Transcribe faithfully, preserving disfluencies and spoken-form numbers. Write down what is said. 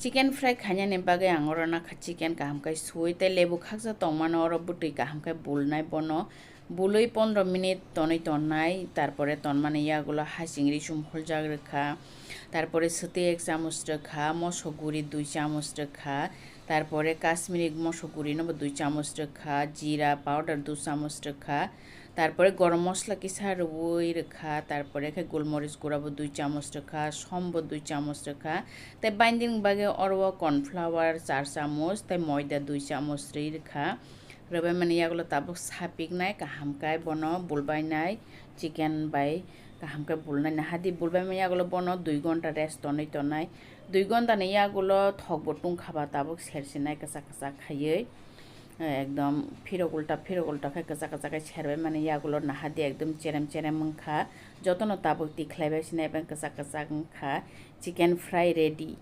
Chicken fry khainani bagwi ang oro nakha chicken kaham khe sui tei lebu khaksa tongmano oro bwtwi kaham khe bulnai bono. Bulwi pondro minute tonwi tonnai, tarpore tonmani yagulo hasing risum holjak rwkha, tarpore swtwi ek chamuch rwkha, moso guri dui chamuch rwkha, tarpore Kashmiri moso guri no bo dui chamuch rwkha, jeera powder dui chamuch rwkha, tarpore gorom mosla kisa rwui rwkha, tarpore khe golmoris gura bo dui chamuch rwkha, som bo dui chamuch rwkha, tei binding bagwi oro o corn flour char chamuch tei moida dui chamuch rwi rwkha. Rwbaimani yagulo tabuk sapiknai kaham khe bono bulbainai chicken bai kaham khe bulnai nahadi bulbaimani yagulo bono dui gonta rest tonwi tonnai. Dui gonta ni yagulo thokbo tungkha ba tabuk sersinai kwchak kwchak khaiwi. Ekdom phirok ulta phirok ulta khe kwchak kwchak khe serbaimani yagulo nahadi ekdom cherem cherem wngkha. Jotono tabuk tikhlaibai sinai bai kwchak kwchak wngkha. Chicken fry ready.